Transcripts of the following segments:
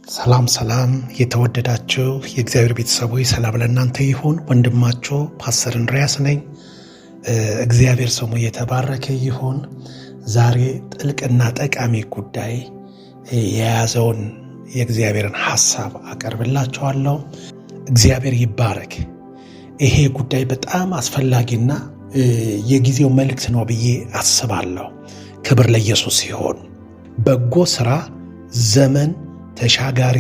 ሰላም ሰላም፣ የተወደዳችሁ የእግዚአብሔር ቤተሰቦች ሰላም ለእናንተ ይሁን። ወንድማችሁ ፓስተር እንድሪያስ ነኝ። እግዚአብሔር ስሙ የተባረከ ይሁን። ዛሬ ጥልቅና ጠቃሚ ጉዳይ የያዘውን የእግዚአብሔርን ሐሳብ አቀርብላችኋለሁ። እግዚአብሔር ይባረክ። ይሄ ጉዳይ በጣም አስፈላጊና የጊዜው መልእክት ነው ብዬ አስባለሁ። ክብር ለኢየሱስ ይሁን። በጎ ሥራ ዘመን ተሻጋሪ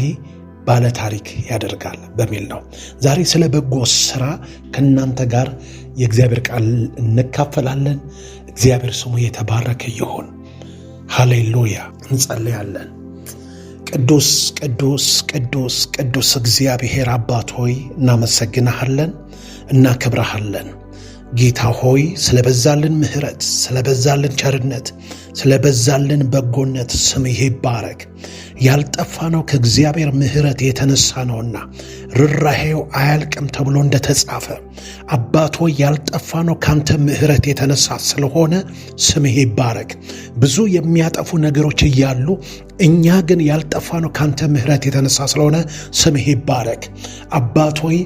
ባለታሪክ ያደርጋል በሚል ነው። ዛሬ ስለ በጎ ስራ ከእናንተ ጋር የእግዚአብሔር ቃል እንካፈላለን። እግዚአብሔር ስሙ የተባረከ ይሁን። ሃሌሉያ። እንጸልያለን። ቅዱስ ቅዱስ ቅዱስ ቅዱስ እግዚአብሔር አባት ሆይ እናመሰግንሃለን፣ እናከብረሃለን። ጌታ ሆይ ስለበዛልን ምሕረት፣ ስለበዛልን ቸርነት፣ ስለበዛልን በጎነት ስምህ ይባረክ። ያልጠፋነው ከእግዚአብሔር ምሕረት የተነሳ ነውና ርኅራኄው አያልቅም ተብሎ እንደተጻፈ አባት ሆይ ያልጠፋነው ካንተ ምሕረት የተነሳ ስለሆነ ስምህ ይባረክ። ብዙ የሚያጠፉ ነገሮች እያሉ እኛ ግን ያልጠፋነው ካንተ ምሕረት የተነሳ ስለሆነ ስምህ ይባረክ። አባት ሆይ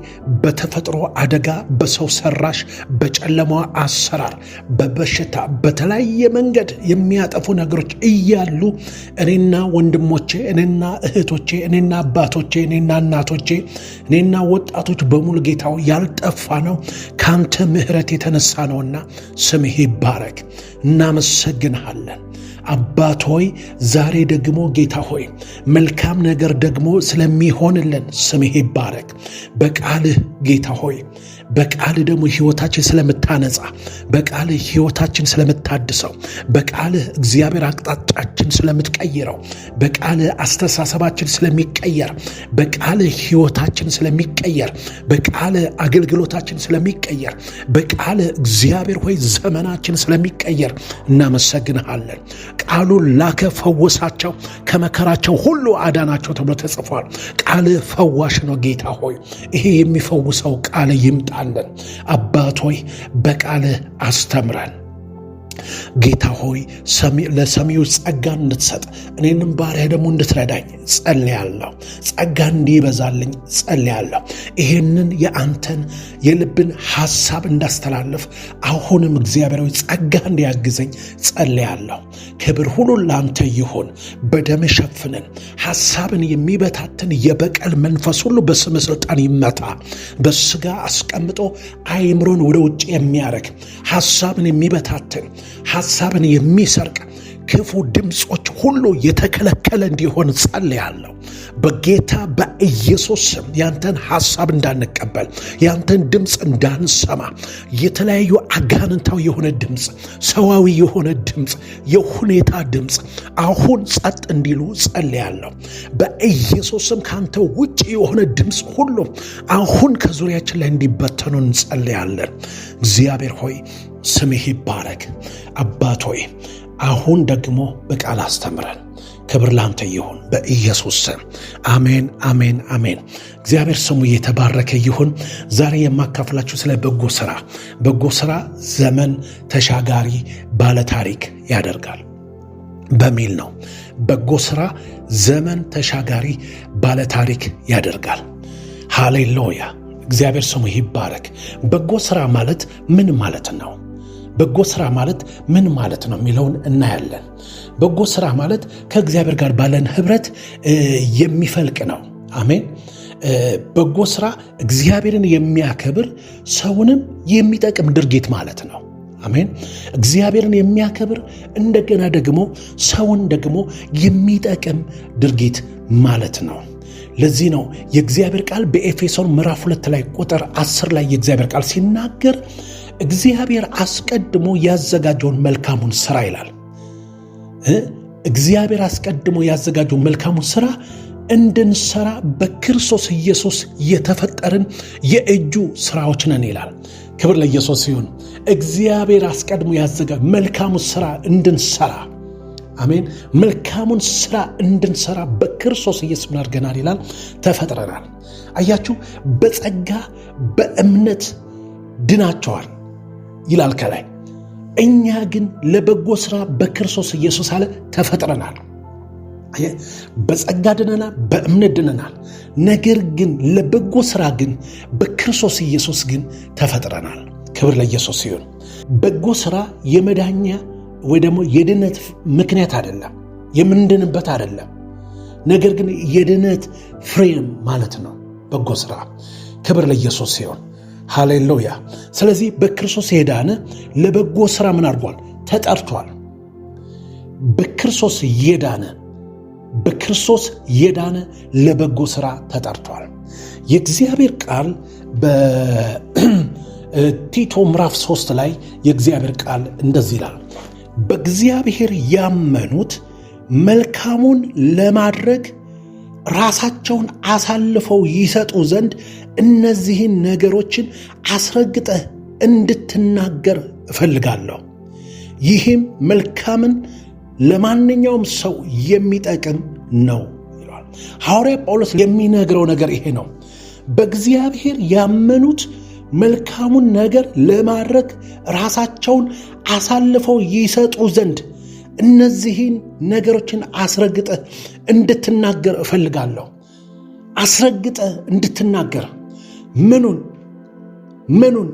በተፈጥሮ አደጋ፣ በሰው ሰራሽ፣ በጨለማ አሰራር፣ በበሽታ፣ በተለያየ መንገድ የሚያጠፉ ነገሮች እያሉ እኔና ወንድሞቼ፣ እኔና እህቶቼ፣ እኔና አባቶቼ፣ እኔና እናቶቼ፣ እኔና ወጣቶች በሙሉ ጌታው ያልጠፋ ነው ካንተ ምሕረት የተነሳ ነውና ስምህ ይባረክ። እናመሰግንሃለን። አባት ሆይ ዛሬ ደግሞ ጌታ ሆይ መልካም ነገር ደግሞ ስለሚሆንልን ስምህ ይባረክ። በቃልህ ጌታ ሆይ በቃልህ ደግሞ ሕይወታችን ስለምታነጻ፣ በቃልህ ሕይወታችን ስለምታድሰው፣ በቃልህ እግዚአብሔር አቅጣጫችን ስለምትቀይረው፣ በቃልህ አስተሳሰባችን ስለሚቀየር፣ በቃልህ ሕይወታችን ስለሚቀየር፣ በቃልህ አገልግሎታችን ስለሚቀየር፣ በቃልህ እግዚአብሔር ሆይ ዘመናችን ስለሚቀየር እናመሰግንሃለን። ቃሉን ላከ ፈወሳቸው፣ ከመከራቸው ሁሉ አዳናቸው ተብሎ ተጽፏል። ቃልህ ፈዋሽ ነው ጌታ ሆይ ይሄ የሚፈውሰው ቃል ይምጣልን። አባት ሆይ በቃልህ አስተምረን። ጌታ ሆይ ለሰሚዎች ጸጋን እንድትሰጥ እኔንም ባሪያ ደግሞ እንድትረዳኝ ጸልያለሁ። ጸጋ እንዲበዛልኝ ጸልያለሁ። ይህንን የአንተን የልብን ሐሳብ እንዳስተላልፍ አሁንም እግዚአብሔራዊ ጸጋ እንዲያግዘኝ ጸልያለሁ። ክብር ሁሉ ለአንተ ይሁን። በደም ሸፍንን። ሐሳብን የሚበታትን የበቀል መንፈስ ሁሉ በስም ሥልጣን ይመታ። በስጋ አስቀምጦ አይምሮን ወደ ውጭ የሚያደርግ፣ ሐሳብን የሚበታትን፣ ሐሳብን የሚሰርቅ ክፉ ድምፆች ሁሉ የተከለከለ እንዲሆን ጸልያለሁ። በጌታ በኢየሱስ ስም ያንተን ሐሳብ እንዳንቀበል፣ ያንተን ድምፅ እንዳንሰማ የተለያዩ አጋንንታዊ የሆነ ድምፅ፣ ሰዋዊ የሆነ ድምፅ፣ የሁኔታ ድምፅ አሁን ጸጥ እንዲሉ ጸልያለሁ። በኢየሱስ ስም ከአንተ ውጭ የሆነ ድምፅ ሁሉ አሁን ከዙሪያችን ላይ እንዲበተኑ እንጸልያለን። እግዚአብሔር ሆይ ስምህ ይባረክ። አባት ሆይ አሁን ደግሞ በቃል አስተምረን። ክብር ላንተ ይሁን በኢየሱስ ስም አሜን፣ አሜን፣ አሜን። እግዚአብሔር ስሙ እየተባረከ ይሁን። ዛሬ የማካፍላችሁ ስለ በጎ ስራ፣ በጎ ስራ ዘመን ተሻጋሪ ባለታሪክ ያደርጋል በሚል ነው። በጎ ስራ ዘመን ተሻጋሪ ባለታሪክ ያደርጋል። ሃሌሉያ! እግዚአብሔር ስሙ ይባረክ። በጎ ስራ ማለት ምን ማለት ነው? በጎ ስራ ማለት ምን ማለት ነው የሚለውን እናያለን። በጎ ስራ ማለት ከእግዚአብሔር ጋር ባለን ህብረት የሚፈልቅ ነው። አሜን። በጎ ስራ እግዚአብሔርን የሚያከብር ሰውንም የሚጠቅም ድርጊት ማለት ነው። አሜን። እግዚአብሔርን የሚያከብር እንደገና ደግሞ ሰውን ደግሞ የሚጠቅም ድርጊት ማለት ነው። ለዚህ ነው የእግዚአብሔር ቃል በኤፌሶን ምዕራፍ 2 ላይ ቁጥር 10 ላይ የእግዚአብሔር ቃል ሲናገር እግዚአብሔር አስቀድሞ ያዘጋጀውን መልካሙን ስራ ይላል። እግዚአብሔር አስቀድሞ ያዘጋጀውን መልካሙን ስራ እንድንሰራ በክርስቶስ ኢየሱስ የተፈጠርን የእጁ ስራዎች ነን ይላል። ክብር ለኢየሱስ ይሁን። እግዚአብሔር አስቀድሞ ያዘጋ መልካሙን ስራ እንድንሰራ፣ አሜን። መልካሙን ስራ እንድንሰራ በክርስቶስ ኢየሱስ ምን አድርገናል ይላል? ተፈጥረናል። አያችሁ፣ በጸጋ በእምነት ድናቸዋል ይላል ከላይ። እኛ ግን ለበጎ ስራ በክርስቶስ ኢየሱስ አለ ተፈጥረናል። በጸጋ ድነናል፣ በእምነት ድነናል። ነገር ግን ለበጎ ስራ ግን በክርስቶስ ኢየሱስ ግን ተፈጥረናል። ክብር ለኢየሱስ ይሁን። በጎ ስራ የመዳኛ ወይ ደግሞ የድነት ምክንያት አይደለም፣ የምንድንበት አይደለም። ነገር ግን የድነት ፍሬም ማለት ነው በጎ ስራ። ክብር ለኢየሱስ ይሁን። ሃሌሉያ። ስለዚህ በክርስቶስ የዳነ ለበጎ ስራ ምን አድርጓል? ተጠርቷል። በክርስቶስ የዳነ በክርስቶስ የዳነ ለበጎ ስራ ተጠርቷል። የእግዚአብሔር ቃል በቲቶ ምዕራፍ 3 ላይ የእግዚአብሔር ቃል እንደዚህ ይላል፣ በእግዚአብሔር ያመኑት መልካሙን ለማድረግ ራሳቸውን አሳልፈው ይሰጡ ዘንድ እነዚህን ነገሮችን አስረግጠህ እንድትናገር እፈልጋለሁ። ይህም መልካምን ለማንኛውም ሰው የሚጠቅም ነው ይለዋል። ሐዋርያ ጳውሎስ የሚነግረው ነገር ይሄ ነው። በእግዚአብሔር ያመኑት መልካሙን ነገር ለማድረግ ራሳቸውን አሳልፈው ይሰጡ ዘንድ እነዚህን ነገሮችን አስረግጠህ እንድትናገር እፈልጋለሁ። አስረግጠህ እንድትናገር ምኑን ምኑን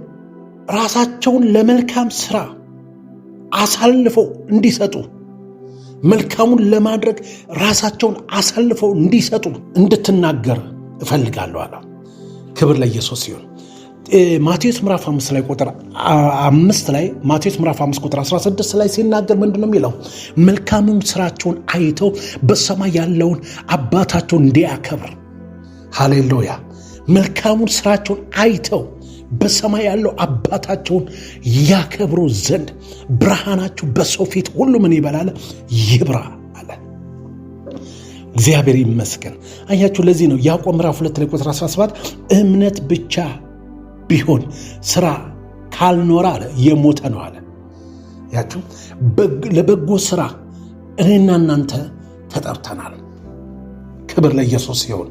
ራሳቸውን ለመልካም ስራ አሳልፈው እንዲሰጡ መልካሙን ለማድረግ ራሳቸውን አሳልፈው እንዲሰጡ እንድትናገር እፈልጋለሁ አለ። ክብር ለኢየሱስ ይሁን። ማቴዎስ ምዕራፍ 5 ላይ ቁጥር 5 ላይ ማቴዎስ ምዕራፍ 5 ቁጥር 16 ላይ ሲናገር ምንድን ነው የሚለው? መልካሙን ስራቸውን አይተው በሰማይ ያለውን አባታቸውን እንዲያከብር። ሃሌሉያ! መልካሙን ስራቸውን አይተው በሰማይ ያለው አባታቸውን ያከብሩ ዘንድ ብርሃናችሁ በሰው ፊት ሁሉ ምን ይበላል? ይብራ አለ። እግዚአብሔር ይመስገን። አያችሁ፣ ለዚህ ነው ያዕቆብ ምዕራፍ 2 ላይ ቁጥር 17 እምነት ብቻ ቢሆን ስራ ካልኖረ አለ የሞተ ነው አለ። ያችሁ ለበጎ ስራ እኔና እናንተ ተጠርተናል። ክብር ለኢየሱስ ይሁን።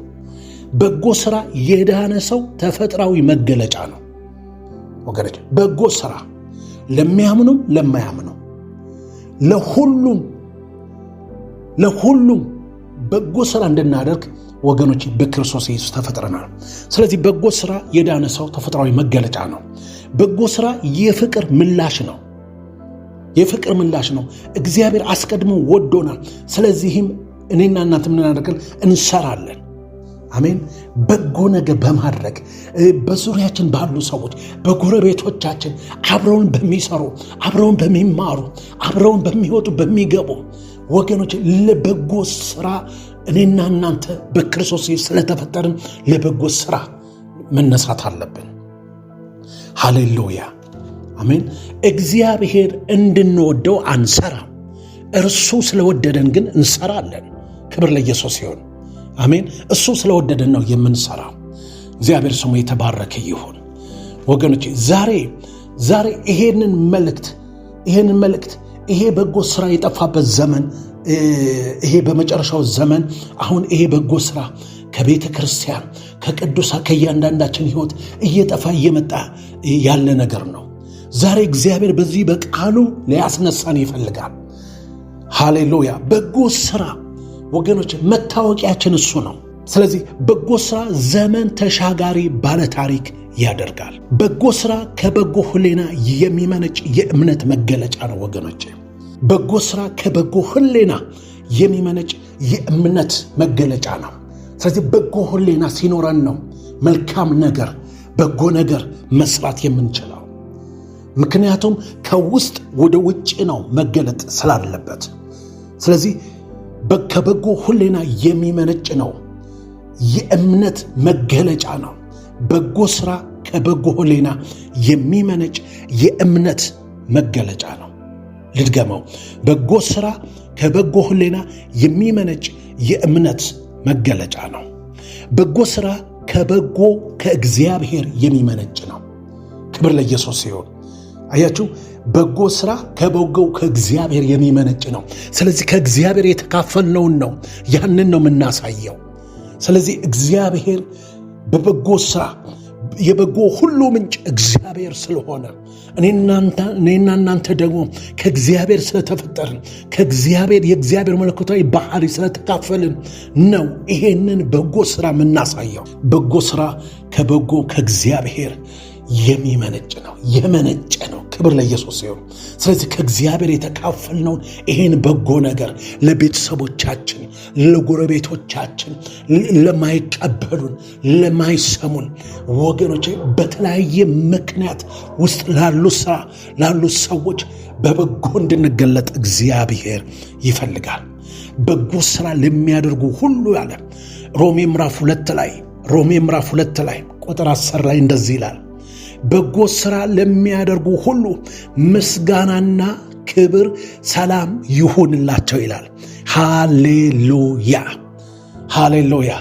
በጎ ስራ የዳነ ሰው ተፈጥሯዊ መገለጫ ነው ወገኖች። በጎ ስራ ለሚያምኑም ለማያምኑ ለሁሉም ለሁሉም በጎ ስራ እንድናደርግ ወገኖች በክርስቶስ ኢየሱስ ተፈጥረናል። ስለዚህ በጎ ስራ የዳነ ሰው ተፈጥሯዊ መገለጫ ነው። በጎ ስራ የፍቅር ምላሽ ነው። የፍቅር ምላሽ ነው። እግዚአብሔር አስቀድሞ ወዶናል። ስለዚህም እኔና እናንተ ምን እናደርጋለን? እንሰራለን። አሜን። በጎ ነገር በማድረግ በዙሪያችን ባሉ ሰዎች፣ በጎረቤቶቻችን፣ አብረውን በሚሰሩ፣ አብረውን በሚማሩ፣ አብረውን በሚወጡ በሚገቡ ወገኖች ለበጎ ስራ እኔና እናንተ በክርስቶስ ስለተፈጠርን ለበጎ ስራ መነሳት አለብን። ሃሌሉያ አሜን። እግዚአብሔር እንድንወደው አንሰራም፣ እርሱ ስለወደደን ግን እንሰራለን። ክብር ለኢየሱስ ይሁን። አሜን። እሱ ስለወደደን ነው የምንሰራው። እግዚአብሔር ስሙ የተባረከ ይሁን። ወገኖቼ ዛሬ ዛሬ ይሄንን መልእክት ይሄንን መልእክት ይሄ በጎ ስራ የጠፋበት ዘመን ይሄ በመጨረሻው ዘመን አሁን ይሄ በጎ ስራ ከቤተ ክርስቲያን ከቅዱሳ ከእያንዳንዳችን ሕይወት እየጠፋ እየመጣ ያለ ነገር ነው። ዛሬ እግዚአብሔር በዚህ በቃሉ ሊያስነሳን ይፈልጋል። ሃሌሉያ! በጎ ስራ ወገኖች መታወቂያችን እሱ ነው። ስለዚህ በጎ ስራ ዘመን ተሻጋሪ ባለታሪክ ያደርጋል። በጎ ስራ ከበጎ ሕሊና የሚመነጭ የእምነት መገለጫ ነው ወገኖቼ። በጎ ስራ ከበጎ ሕሊና የሚመነጭ የእምነት መገለጫ ነው። ስለዚህ በጎ ሕሊና ሲኖረን ነው መልካም ነገር በጎ ነገር መስራት የምንችለው። ምክንያቱም ከውስጥ ወደ ውጭ ነው መገለጥ ስላለበት። ስለዚህ ከበጎ ሕሊና የሚመነጭ ነው፣ የእምነት መገለጫ ነው። በጎ ስራ ከበጎ ሕሊና የሚመነጭ የእምነት መገለጫ ነው። ልድገመው። በጎ ስራ ከበጎ ሕሊና የሚመነጭ የእምነት መገለጫ ነው። በጎ ስራ ከበጎ ከእግዚአብሔር የሚመነጭ ነው። ክብር ለኢየሱስ ይሁን። አያችሁ፣ በጎ ስራ ከበጎው ከእግዚአብሔር የሚመነጭ ነው። ስለዚህ ከእግዚአብሔር የተካፈልነውን ነው፣ ያንን ነው የምናሳየው። ስለዚህ እግዚአብሔር በበጎ ስራ የበጎ ሁሉ ምንጭ እግዚአብሔር ስለሆነ እኔና እናንተ ደግሞ ከእግዚአብሔር ስለተፈጠርን ከእግዚአብሔር የእግዚአብሔር መለኮታዊ ባህሪ ስለተካፈልን ነው ይሄንን በጎ ስራ የምናሳየው። በጎ ስራ ከበጎ ከእግዚአብሔር የሚመነጭ ነው፣ የመነጨ ነው። ክብር ለኢየሱስ ይሁን። ስለዚህ ከእግዚአብሔር የተካፈልነውን ይሄን በጎ ነገር ለቤተሰቦቻችን፣ ለጎረቤቶቻችን፣ ለማይቀበሉን፣ ለማይሰሙን ወገኖች፣ በተለያየ ምክንያት ውስጥ ላሉ ስራ ላሉ ሰዎች በበጎ እንድንገለጥ እግዚአብሔር ይፈልጋል። በጎ ስራ ለሚያደርጉ ሁሉ ያለ ሮሜ ምዕራፍ 2 ላይ ሮሜ ምዕራፍ 2 ላይ ቁጥር 10 ላይ እንደዚህ ይላል፣ በጎ ሥራ ለሚያደርጉ ሁሉ ምስጋናና ክብር ሰላም ይሁንላቸው ይላል። ሃሌሉያ ሃሌሉያ።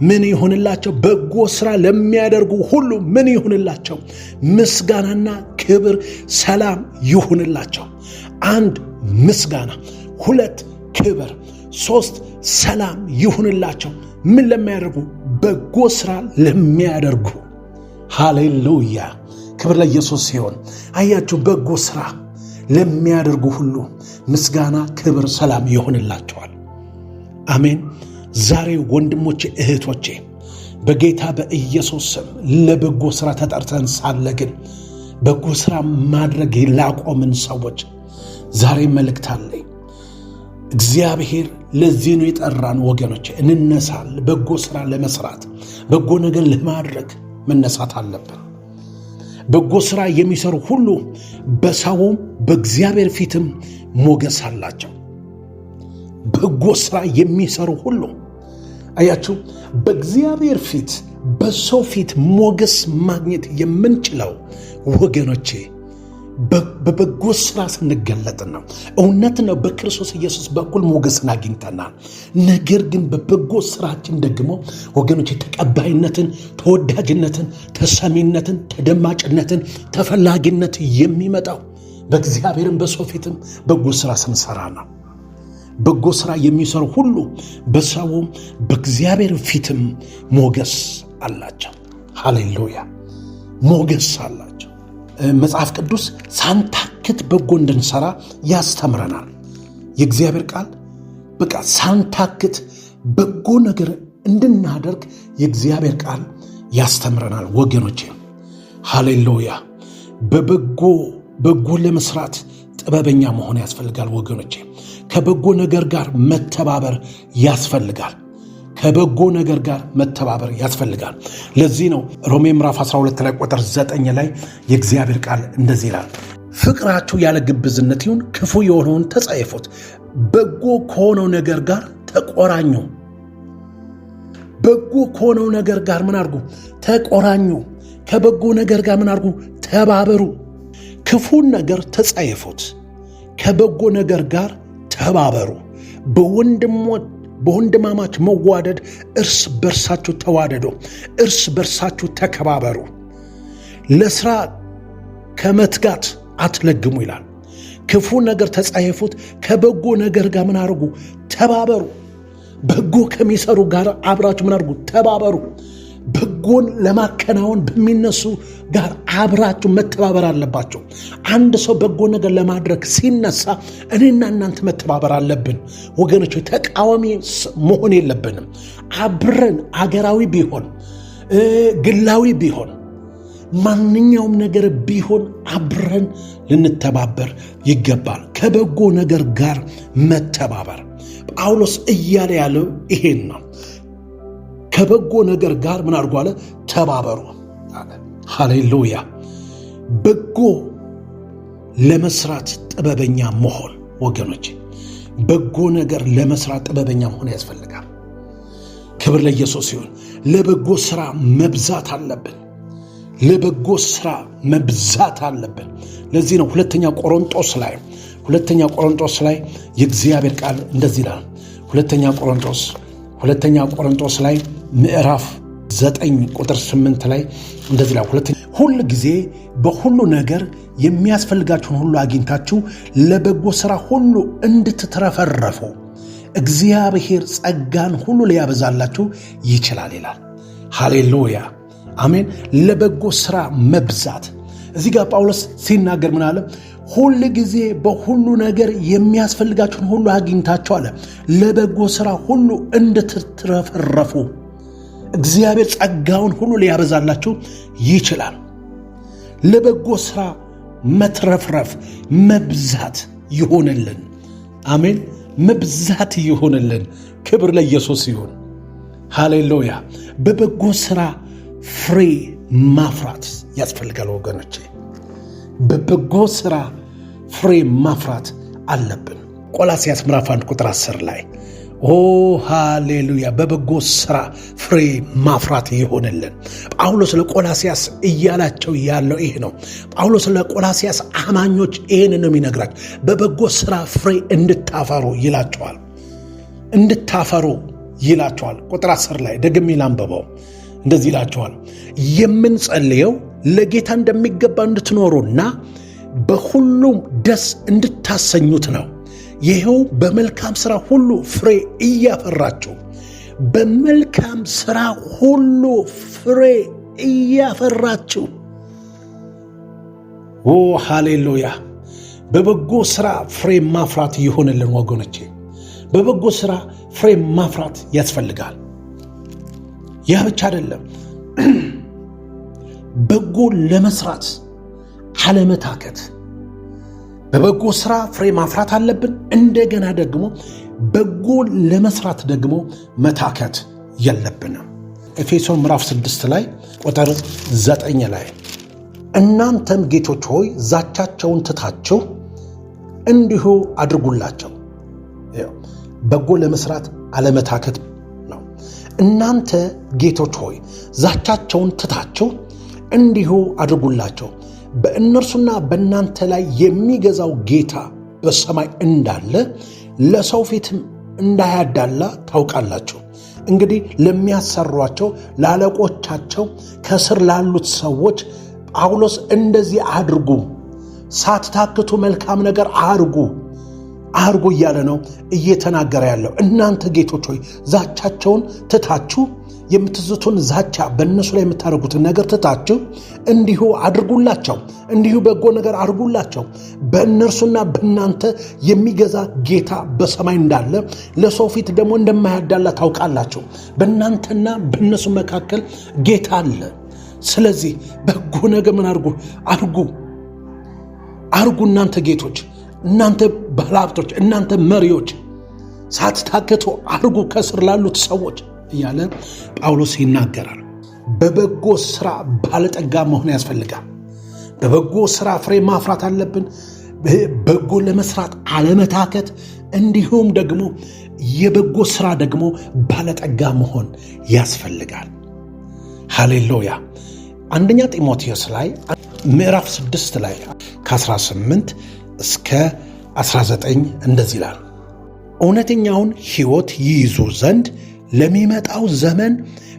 ምን ይሁንላቸው? በጎ ሥራ ለሚያደርጉ ሁሉ ምን ይሁንላቸው? ምስጋናና ክብር ሰላም ይሁንላቸው። 1 ምስጋና፣ 2 ክብር፣ 3 ሰላም ይሁንላቸው። ምን ለሚያደርጉ? በጎ ሥራ ለሚያደርጉ። ሃሌሉያ፣ ክብር ለኢየሱስ ሲሆን፣ አያችሁ፣ በጎ ሥራ ለሚያደርጉ ሁሉ ምስጋና፣ ክብር፣ ሰላም ይሆንላቸዋል። አሜን። ዛሬ ወንድሞቼ እህቶቼ በጌታ በኢየሱስ ስም ለበጎ ሥራ ተጠርተን ሳለ ግን በጎ ሥራ ማድረግ ላቆምን ሰዎች ዛሬ መልእክት አለኝ። እግዚአብሔር ለዚህ ነው የጠራን ወገኖቼ። እንነሳል። በጎ ሥራ ለመስራት በጎ ነገር ለማድረግ መነሳት አለብን። በጎ ሥራ የሚሰሩ ሁሉ በሰውም በእግዚአብሔር ፊትም ሞገስ አላቸው። በጎ ሥራ የሚሰሩ ሁሉ አያችሁ፣ በእግዚአብሔር ፊት በሰው ፊት ሞገስ ማግኘት የምንችለው ወገኖቼ በበጎ ሥራ ስንገለጥ ነው። እውነት ነው፣ በክርስቶስ ኢየሱስ በኩል ሞገስን አግኝተናል። ነገር ግን በበጎ ሥራችን ደግሞ ወገኖቼ ተቀባይነትን፣ ተወዳጅነትን፣ ተሰሚነትን፣ ተደማጭነትን፣ ተፈላጊነት የሚመጣው በእግዚአብሔርም በሰው ፊትም በጎ ሥራ ስንሰራ ነው። በጎ ሥራ የሚሰሩ ሁሉ በሰውም በእግዚአብሔር ፊትም ሞገስ አላቸው። ሃሌሉያ፣ ሞገስ አላቸው። መጽሐፍ ቅዱስ ሳንታክት በጎ እንድንሰራ ያስተምረናል። የእግዚአብሔር ቃል በቃ ሳንታክት በጎ ነገር እንድናደርግ የእግዚአብሔር ቃል ያስተምረናል ወገኖቼ። ሃሌሉያ። በበጎ በጎ ለመስራት ጥበበኛ መሆን ያስፈልጋል ወገኖቼ። ከበጎ ነገር ጋር መተባበር ያስፈልጋል። ከበጎ ነገር ጋር መተባበር ያስፈልጋል። ለዚህ ነው ሮሜ ምዕራፍ 12 ላይ ቁጥር 9 ላይ የእግዚአብሔር ቃል እንደዚህ ይላል፣ ፍቅራችሁ ያለ ግብዝነት ይሁን፣ ክፉ የሆነውን ተጸየፉት፣ በጎ ከሆነው ነገር ጋር ተቆራኙ። በጎ ከሆነው ነገር ጋር ምን አድርጉ? ተቆራኙ። ከበጎ ነገር ጋር ምን አድርጉ? ተባበሩ። ክፉን ነገር ተጸየፉት፣ ከበጎ ነገር ጋር ተባበሩ። በወንድማማች መዋደድ እርስ በርሳችሁ ተዋደዱ፣ እርስ በርሳችሁ ተከባበሩ። ለስራ ከመትጋት አትለግሙ ይላል። ክፉ ነገር ተጸየፉት፣ ከበጎ ነገር ጋር ምን አድርጉ? ተባበሩ። በጎ ከሚሰሩ ጋር አብራችሁ ምን አድርጉ? ተባበሩ። በጎን ለማከናወን በሚነሱ ጋር አብራችሁ መተባበር አለባቸው። አንድ ሰው በጎ ነገር ለማድረግ ሲነሳ እኔና እናንተ መተባበር አለብን ወገኖች። ተቃዋሚ መሆን የለብንም። አብረን አገራዊ ቢሆን ግላዊ ቢሆን ማንኛውም ነገር ቢሆን አብረን ልንተባበር ይገባል። ከበጎ ነገር ጋር መተባበር ጳውሎስ እያለ ያለው ይሄን ነው። ከበጎ ነገር ጋር ምን አድርጎ አለ? ተባበሩ አለ። ሃሌሉያ። በጎ ለመስራት ጥበበኛ መሆን ወገኖች፣ በጎ ነገር ለመስራት ጥበበኛ መሆን ያስፈልጋል። ክብር ለኢየሱስ ይሁን። ለበጎ ስራ መብዛት አለብን። ለበጎ ስራ መብዛት አለብን። ለዚህ ነው ሁለተኛ ቆሮንቶስ ላይ የእግዚአብሔር ቃል እንደዚህ ይላል። ሁለተኛ ቆሮንቶስ ላይ ምዕራፍ 9 ቁጥር 8 ላይ እንደዚህ ይላል። ሁል ጊዜ በሁሉ ነገር የሚያስፈልጋችሁን ሁሉ አግኝታችሁ ለበጎ ሥራ ሁሉ እንድትትረፈረፉ እግዚአብሔር ጸጋን ሁሉ ሊያበዛላችሁ ይችላል ይላል። ሃሌሉያ። አሜን። ለበጎ ስራ መብዛት። እዚህ ጋር ጳውሎስ ሲናገር ምን አለ? ሁል ጊዜ በሁሉ ነገር የሚያስፈልጋችሁን ሁሉ አግኝታችሁ አለ፣ ለበጎ ስራ ሁሉ እንድትትረፈረፉ። እግዚአብሔር ጸጋውን ሁሉ ሊያበዛላችሁ ይችላል። ለበጎ ስራ መትረፍረፍ መብዛት ይሆንልን። አሜን። መብዛት ይሆንልን። ክብር ለኢየሱስ ይሁን። ሃሌሉያ። በበጎ ስራ ፍሬ ማፍራት ያስፈልጋል ወገኖቼ። በበጎ ስራ ፍሬ ማፍራት አለብን። ቆላስያስ ምዕራፍ 1 ቁጥር 10 ላይ፣ ኦ ሃሌሉያ! በበጎ ስራ ፍሬ ማፍራት ይሆንልን። ጳውሎስ ለቆላስያስ እያላቸው ያለው ይሄ ነው። ጳውሎስ ለቆላስያስ አማኞች ይህን ነው የሚነግራቸው። በበጎ ስራ ፍሬ እንድታፈሩ ይላቸዋል። እንድታፈሩ ይላቸዋል። ቁጥር 10 ላይ ደግሜ ላንብበው። እንደዚህ ይላቸዋል። የምንጸልየው ለጌታ እንደሚገባ እንድትኖሩና በሁሉም ደስ እንድታሰኙት ነው። ይኸው በመልካም ሥራ ሁሉ ፍሬ እያፈራችሁ፣ በመልካም ሥራ ሁሉ ፍሬ እያፈራችሁ። ኦ ሃሌሉያ! በበጎ ሥራ ፍሬ ማፍራት ይሆንልን ወገኖቼ። በበጎ ሥራ ፍሬ ማፍራት ያስፈልጋል። ያ ብቻ አይደለም፣ በጎ ለመስራት አለመታከት። በበጎ ስራ ፍሬ ማፍራት አለብን። እንደገና ደግሞ በጎ ለመስራት ደግሞ መታከት የለብንም። ኤፌሶን ምዕራፍ 6 ላይ ቁጥር 9 ላይ እናንተም ጌቶች ሆይ ዛቻቸውን ትታችሁ እንዲሁ አድርጉላቸው። በጎ ለመስራት አለመታከት ነው። እናንተ ጌቶች ሆይ ዛቻቸውን ትታችሁ እንዲሁ አድርጉላቸው፣ በእነርሱና በእናንተ ላይ የሚገዛው ጌታ በሰማይ እንዳለ ለሰው ፊትም እንዳያዳላ ታውቃላችሁ። እንግዲህ ለሚያሰሯቸው ለአለቆቻቸው ከስር ላሉት ሰዎች ጳውሎስ እንደዚህ አድርጉ፣ ሳትታክቱ መልካም ነገር አድርጉ አድርጉ እያለ ነው እየተናገረ ያለው። እናንተ ጌቶች ሆይ ዛቻቸውን ትታችሁ፣ የምትዝቱን ዛቻ በእነሱ ላይ የምታደርጉትን ነገር ትታችሁ እንዲሁ አድርጉላቸው፣ እንዲሁ በጎ ነገር አድርጉላቸው። በእነርሱና በእናንተ የሚገዛ ጌታ በሰማይ እንዳለ ለሰው ፊት ደግሞ እንደማያዳላ ታውቃላችሁ። በእናንተና በእነሱ መካከል ጌታ አለ። ስለዚህ በጎ ነገር ምን አድርጉ አድርጉ አድርጉ። እናንተ ጌቶች፣ እናንተ ባለሀብቶች፣ እናንተ መሪዎች ሳትታክቱ አድርጉ ከስር ላሉት ሰዎች እያለ ጳውሎስ ይናገራል። በበጎ ስራ ባለጠጋ መሆን ያስፈልጋል። በበጎ ስራ ፍሬ ማፍራት አለብን። በጎ ለመስራት አለመታከት፣ እንዲሁም ደግሞ የበጎ ስራ ደግሞ ባለጠጋ መሆን ያስፈልጋል። ሃሌሉያ። አንደኛ ጢሞቴዎስ ላይ ምዕራፍ 6 ላይ ከ18 እስከ 19 እንደዚህ ይላል። እውነተኛውን ሕይወት ይይዙ ዘንድ ለሚመጣው ዘመን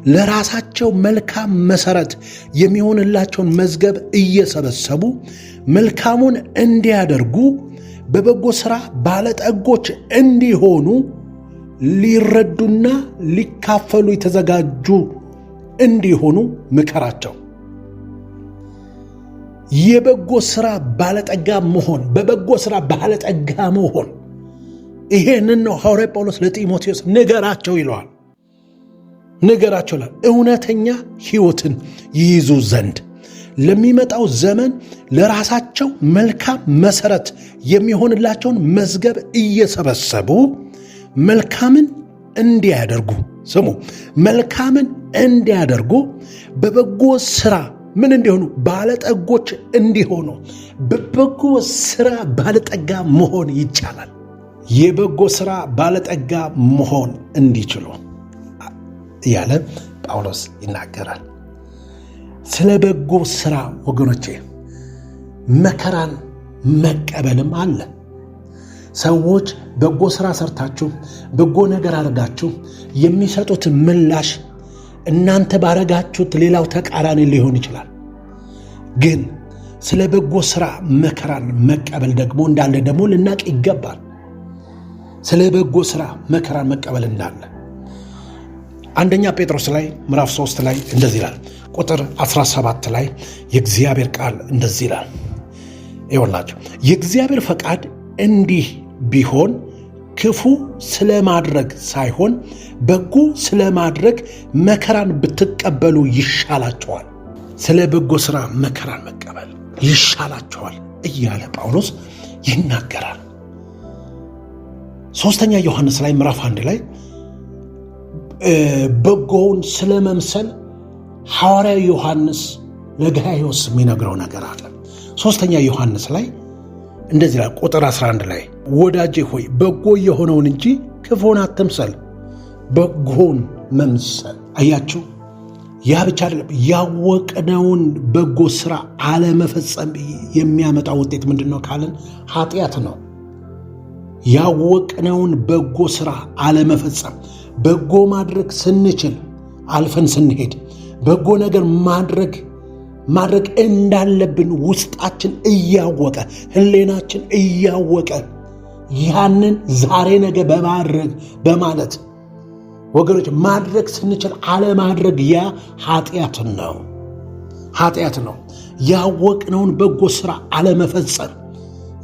ለራሳቸው መልካም መሠረት የሚሆንላቸውን መዝገብ እየሰበሰቡ መልካሙን እንዲያደርጉ በበጎ ሥራ ባለጠጎች እንዲሆኑ ሊረዱና ሊካፈሉ የተዘጋጁ እንዲሆኑ ምከራቸው። የበጎ ሥራ ባለጠጋ መሆን፣ በበጎ ሥራ ባለጠጋ መሆን፣ ይሄንን ነው ሐዋርያ ጳውሎስ ለጢሞቴዎስ ንገራቸው ይለዋል። ንገራቸው ይላል። እውነተኛ ሕይወትን ይይዙ ዘንድ ለሚመጣው ዘመን ለራሳቸው መልካም መሰረት የሚሆንላቸውን መዝገብ እየሰበሰቡ መልካምን እንዲያደርጉ፣ ስሙ፣ መልካምን እንዲያደርጉ በበጎ ስራ ምን እንዲሆኑ? ባለጠጎች እንዲሆኑ። በበጎ ስራ ባለጠጋ መሆን ይቻላል። የበጎ ስራ ባለጠጋ መሆን እንዲችሉ እያለ ጳውሎስ ይናገራል። ስለ በጎ ስራ ወገኖቼ መከራን መቀበልም አለ። ሰዎች በጎ ስራ ሰርታችሁ በጎ ነገር አድርጋችሁ የሚሰጡት ምላሽ እናንተ ባረጋችሁት ሌላው ተቃራኒ ሊሆን ይችላል። ግን ስለ በጎ ስራ መከራን መቀበል ደግሞ እንዳለ ደግሞ ልናቅ ይገባል። ስለ በጎ ስራ መከራን መቀበል እንዳለ አንደኛ ጴጥሮስ ላይ ምዕራፍ 3 ላይ እንደዚህ ይላል። ቁጥር 17 ላይ የእግዚአብሔር ቃል እንደዚህ ይላል። ይኸውላችሁ የእግዚአብሔር ፈቃድ እንዲህ ቢሆን ክፉ ስለማድረግ ሳይሆን በጎ ስለማድረግ መከራን ብትቀበሉ ይሻላችኋል። ስለ በጎ ሥራ መከራን መቀበል ይሻላችኋል እያለ ጳውሎስ ይናገራል። ሶስተኛ ዮሐንስ ላይ ምዕራፍ 1 ላይ በጎውን ስለመምሰል ሐዋርያው ዮሐንስ ለጋይዮስ የሚነግረው ነገር አለ። ሶስተኛ ዮሐንስ ላይ እንደዚህ ላይ ቁጥር 11 ላይ ወዳጄ ሆይ በጎ የሆነውን እንጂ ክፉን አትምሰል፣ በጎን መምሰል። አያችሁ፣ ያ ብቻ አይደለም። ያወቅነውን በጎ ስራ አለመፈጸም የሚያመጣው ውጤት ምንድን ነው ካልን ኃጢአት ነው። ያወቅነውን በጎ ስራ አለመፈጸም፣ በጎ ማድረግ ስንችል አልፈን ስንሄድ፣ በጎ ነገር ማድረግ እንዳለብን ውስጣችን እያወቀ ሕሊናችን እያወቀ ያንን ዛሬ ነገ በማድረግ በማለት ወገኖች ማድረግ ስንችል አለማድረግ ያ ኃጢአት ነው፣ ኃጢአት ነው። ያወቅነውን በጎ ስራ አለመፈጸም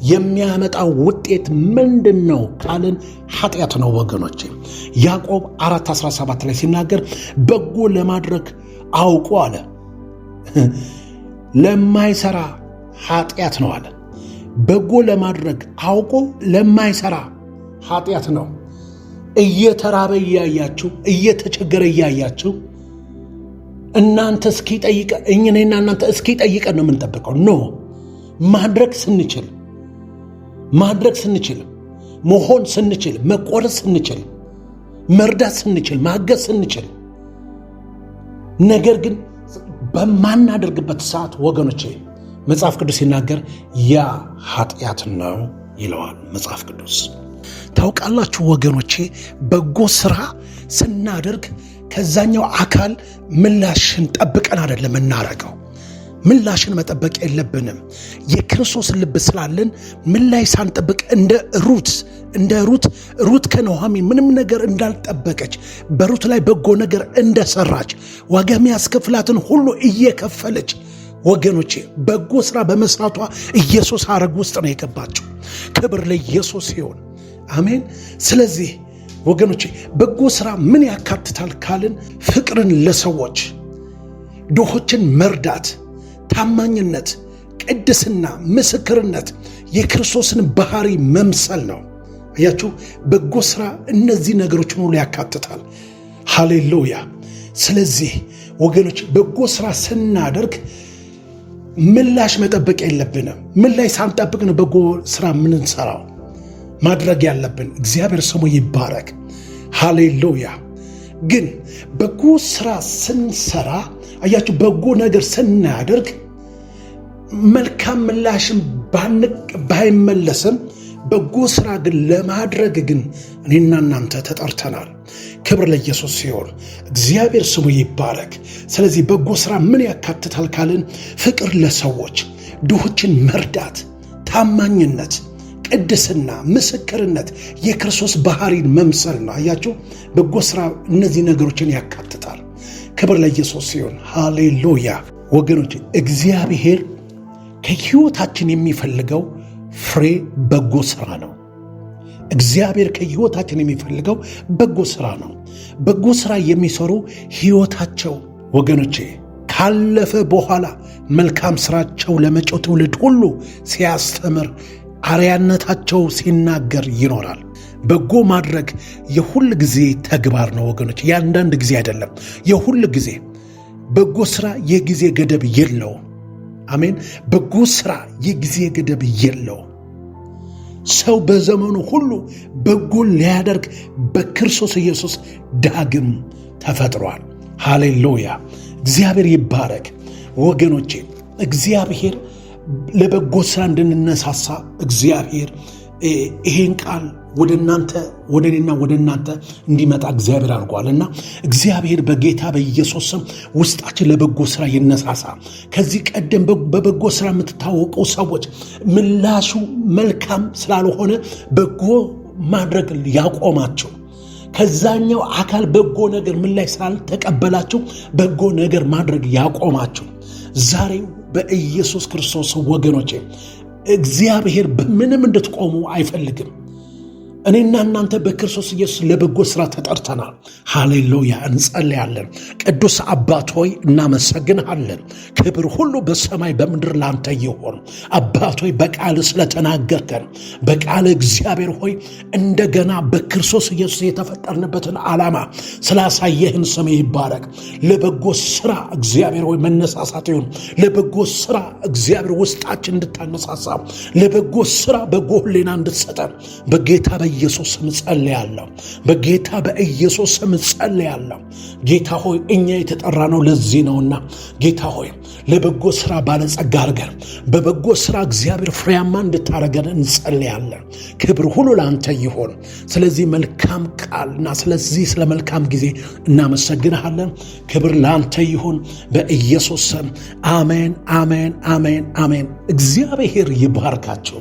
የሚያመጣው ውጤት ምንድን ነው ካልን ኃጢአት ነው ወገኖች። ያዕቆብ 4:17 ላይ ሲናገር በጎ ለማድረግ አውቆ አለ ለማይሰራ ኃጢአት ነው አለ። በጎ ለማድረግ አውቆ ለማይሰራ ኃጢአት ነው። እየተራበ እያያችሁ፣ እየተቸገረ እያያችሁ እናንተ እስኪጠይቀ እኔና እናንተ እስኪጠይቀን ነው የምንጠብቀው። No ማድረግ ስንችል ማድረግ ስንችል መሆን ስንችል መቆረጥ ስንችል መርዳት ስንችል ማገዝ ስንችል፣ ነገር ግን በማናደርግበት ሰዓት ወገኖቼ መጽሐፍ ቅዱስ ሲናገር ያ ኃጢአት ነው ይለዋል መጽሐፍ ቅዱስ። ታውቃላችሁ ወገኖቼ፣ በጎ ስራ ስናደርግ ከዛኛው አካል ምላሽን ጠብቀን አይደለም እናረገው። ምላሽን መጠበቅ የለብንም። የክርስቶስ ልብ ስላለን ምላሽ ሳንጠብቅ እንደ ሩት ሩት ከኑኃሚን ምንም ነገር እንዳልጠበቀች በሩት ላይ በጎ ነገር እንደሰራች ዋጋ የሚያስከፍላትን ሁሉ እየከፈለች ወገኖቼ በጎ ስራ በመስራቷ ኢየሱስ ሐረግ ውስጥ ነው የገባችው። ክብር ለኢየሱስ ይሁን፣ አሜን። ስለዚህ ወገኖቼ በጎ ስራ ምን ያካትታል ካልን ፍቅርን ለሰዎች፣ ድሆችን መርዳት፣ ታማኝነት፣ ቅድስና፣ ምስክርነት፣ የክርስቶስን ባህሪ መምሰል ነው። አያችሁ፣ በጎ ስራ እነዚህ ነገሮችን ሁሉ ያካትታል። ሃሌሉያ። ስለዚህ ወገኖች በጎ ስራ ስናደርግ ምላሽ መጠበቅ የለብንም። ምላሽ ሳንጠብቅ ነው በጎ ስራ የምንሰራው ማድረግ ያለብን። እግዚአብሔር ስሙ ይባረክ። ሃሌሉያ። ግን በጎ ስራ ስንሰራ አያችሁ፣ በጎ ነገር ስናደርግ መልካም ምላሽን ባይመለስም በጎ ስራ ግን ለማድረግ ግን እኔና እናንተ ተጠርተናል። ክብር ለኢየሱስ ሲሆን እግዚአብሔር ስሙ ይባረክ። ስለዚህ በጎ ስራ ምን ያካትታል ካልን ፍቅር ለሰዎች፣ ድሆችን መርዳት፣ ታማኝነት፣ ቅድስና፣ ምስክርነት፣ የክርስቶስ ባህሪን መምሰል ነው። አያችሁ፣ በጎ ስራ እነዚህ ነገሮችን ያካትታል። ክብር ለኢየሱስ ሲሆን ሃሌሉያ። ወገኖች እግዚአብሔር ከሕይወታችን የሚፈልገው ፍሬ በጎ ስራ ነው። እግዚአብሔር ከሕይወታችን የሚፈልገው በጎ ስራ ነው። በጎ ስራ የሚሰሩ ሕይወታቸው ወገኖቼ ካለፈ በኋላ መልካም ስራቸው ለመጪው ትውልድ ሁሉ ሲያስተምር፣ አርያነታቸው ሲናገር ይኖራል። በጎ ማድረግ የሁል ጊዜ ተግባር ነው ወገኖች፣ የአንዳንድ ጊዜ አይደለም። የሁል ጊዜ በጎ ስራ የጊዜ ገደብ የለውም። አሜን። በጎ ስራ የጊዜ ገደብ የለውም። ሰው በዘመኑ ሁሉ በጎን ሊያደርግ በክርስቶስ ኢየሱስ ዳግም ተፈጥሯል። ሃሌሉያ! እግዚአብሔር ይባረክ ወገኖቼ። እግዚአብሔር ለበጎ ስራ እንድንነሳሳ እግዚአብሔር ይሄን ቃል ወደ እናንተ ወደ እኔና ወደ እናንተ እንዲመጣ እግዚአብሔር አድርጓል እና እግዚአብሔር በጌታ በኢየሱስ ስም ውስጣችን ለበጎ ስራ ይነሳሳ። ከዚህ ቀደም በበጎ ስራ የምትታወቁ ሰዎች ምላሹ መልካም ስላልሆነ በጎ ማድረግ ያቆማቸው፣ ከዛኛው አካል በጎ ነገር ምላሽ ስላልተቀበላችሁ በጎ ነገር ማድረግ ያቆማችሁ፣ ዛሬ በኢየሱስ ክርስቶስ ወገኖቼ እግዚአብሔር በምንም እንድትቆሙ አይፈልግም። እኔና እናንተ በክርስቶስ ኢየሱስ ለበጎ ሥራ ተጠርተናል። ሃሌሉያ! እንጸልያለን። ቅዱስ አባት ሆይ እናመሰግንሃለን። ክብር ሁሉ በሰማይ በምድር ላንተ ይሆን። አባት ሆይ በቃል ስለተናገርከን፣ በቃል እግዚአብሔር ሆይ እንደገና በክርስቶስ ኢየሱስ የተፈጠርንበትን ዓላማ ስላሳየህን ስም ይባረክ። ለበጎ ሥራ እግዚአብሔር ሆይ መነሳሳት ይሁን። ለበጎ ሥራ እግዚአብሔር ውስጣችን እንድታነሳሳ፣ ለበጎ ሥራ በጎ ሕሊና እንድትሰጠን በጌታ በኢየሱስ ስም ጸልያለሁ። በጌታ በኢየሱስ ስም ጸልያለሁ። ጌታ ሆይ እኛ የተጠራነው ለዚህ ነውና፣ ጌታ ሆይ ለበጎ ስራ ባለጸጋ አድርገን በበጎ ስራ እግዚአብሔር ፍሬያማ እንድታረገን እንጸልያለን። ክብር ሁሉ ለአንተ ይሆን። ስለዚህ መልካም ቃልና ስለዚህ ስለ መልካም ጊዜ እናመሰግንሃለን። ክብር ለአንተ ይሁን በኢየሱስ ስም አሜን፣ አሜን፣ አሜን፣ አሜን። እግዚአብሔር ይባርካቸው።